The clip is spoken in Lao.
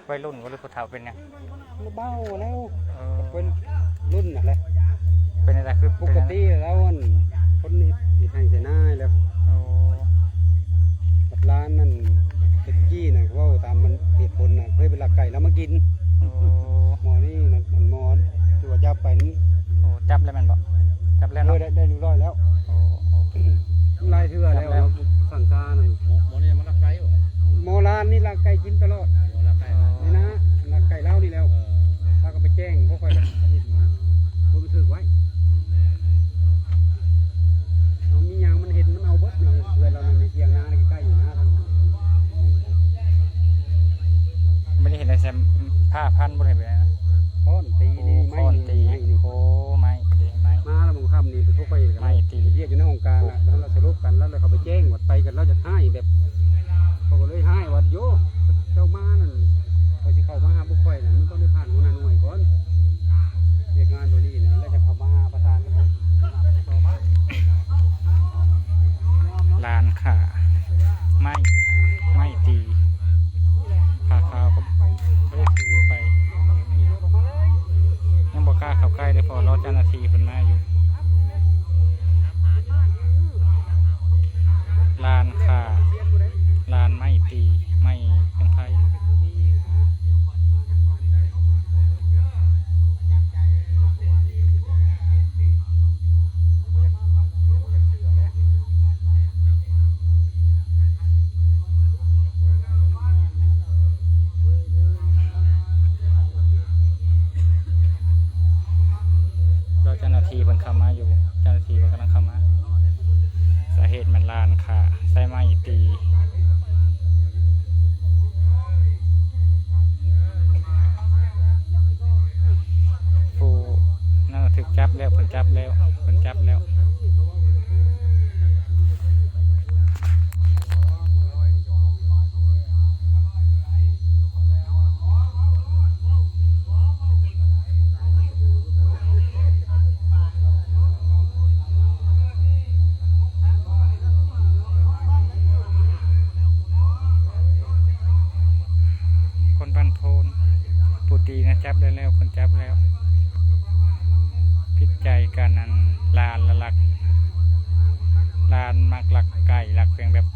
ໄວລຸ້ນບໍ່ ຫຼືຜູ້ເຖົ້າເປັນຫຍັງ? ເບົາແລ້ວ ເອີ ເປັນລຸ້ນນັ້ນແຫຼະ. ເປັນຈັ່ງໃດ ຄື ປົກກະຕິແລ້ວ ອັນ ຄົນເຮັດໄຮ່ໄຖນາແລ້ວ. ໂອ້ ບັດຫຼານນັ້ນ ແຕ່ກີ້ນະ ເວົ້າຕາມມັນເຫດຜົນນະ ເຄີຍໄປລັກໄກ່ລາວມາກິນ. ໂອ້ ໝໍນີ້ນະ ອັນໝໍທີ່ວ່າຈັບໄປນັ້ນ. ໂອ້ ຈັບແລ້ວແມ່ນບໍ່? ຈັບແລ້ວເນາະ. ເອີ ໄດ້ ໄດ້ຮຽບຮ້ອຍແລ້ວ. ໂອ້ ໂອ້ ຫຼາຍເທື່ອແລ້ວ ຈັບແລ້ວ ສັນຊານັ້ນ. ໝໍ ໝໍນີ້ມາລັກໄກ່ບໍ່? ໝໍຫຼານນີ້ລັກໄກ່ກິນຕະຫຼອດ. ໝໍລັກໄກ່ ນີ້ນະ ລັກໄກ່ລາວນີ້ແລ້ວ. ເອີ ລາວກໍໄປແຈ້ງ ບໍ່ຄ່ອຍເຫັນ ບໍ່ໄປຖືກໄວ້. ເອົາ ມີຫຍັງມັນເຫັນ ມັນເອົາເບິດ. ເຮືອນລາວນັ້ນໃນຖຽງນາໃກ້ໆ ຢູ່ນະ ທາງ ບໍ່ໄດ້ເຫັນແຕ່ ແຊມ ຜ້າພັນ ບໍ່ໄດ້ເຫັນແບບນັ້ນ. ຄ້ອນຕີນີ້ ໂອ້ ໄມ້ ຄ້ອນຕີ ນີ້ ໄມ້ນີ້ ໂອ້ ໄມ້ຕີ ໄມ້ ມາແລ້ວມື້ຄ່ຳນີ້ ໄປພົບໄປ ໄມ້ຕີ ເຮັດວຽກຢູ່ໃນຫ້ອງການລະ ໂອ້ ແລ້ວເຮົາສະຫຼຸບກັນ ແລ້ວເຂົາໄປແຈ້ງວ່າໄປກັນ ລາວຢາກຮ້າຍແບບ ເຂົາກໍເລີຍຮ້າຍວ່າ ໂຢ ເຈົ້າມານັ້ນ ຂ້ອຍຊິເຂົ້າມາຫາພວກຂ້ອຍນັ້ນ ມັນຕ້ອງໄດ້ຜ່ານຫົວໜ້າໜ່ວຍກ່ອນ. ວຽກງານໂຕນີ້ນະ ແລ້ວຈະເຂົ້າມາປະສານກັນ. ລ້ານຄ້າ ໄມ້ ໄມ້ຕີ ຜ້າຂາວກໍບໍ່ໄດ້ຖືໄປ ຍັງບໍ່ກ້າເຂົ້າໃກ້ເດ້ ເພາະລໍເຈົ້າໜ້າທີ່ເພິ່ນມາຢູ່. ລ້ານຄ້າ ລ້ານໄມ້ຕີ ໄມ້ເຄື່ອງໄຟ. ລໍເຈົ້າໜ້າທີ່ເພິ່ນເຂົ້າມາຢູ່ ເຈົ້າໜ້າທີ່ເພິ່ນກຳລັງເຂົ້າມາ. ສາເຫດແມ່ນລ້ານຄ້າໃຊ້ໄມ້ຕີ. ຜູ້ນັ້ນຖືກຈັບແລ້ວ ເພິ່ນຈັບແລ້ວ ເພິ່ນຈັບແລ້ວ. ຄົນບ້ານໂພນ ຜູ້ຕີນະ ຈັບໄດ້ແລ້ວ ເພິ່ນຈັບແລ້ວ. ຜິດໃຈກັນ ອັນ ຫຼານລະລັກ ຫຼານມັກລັກໄກ່ລັກເຄື່ອງແບບ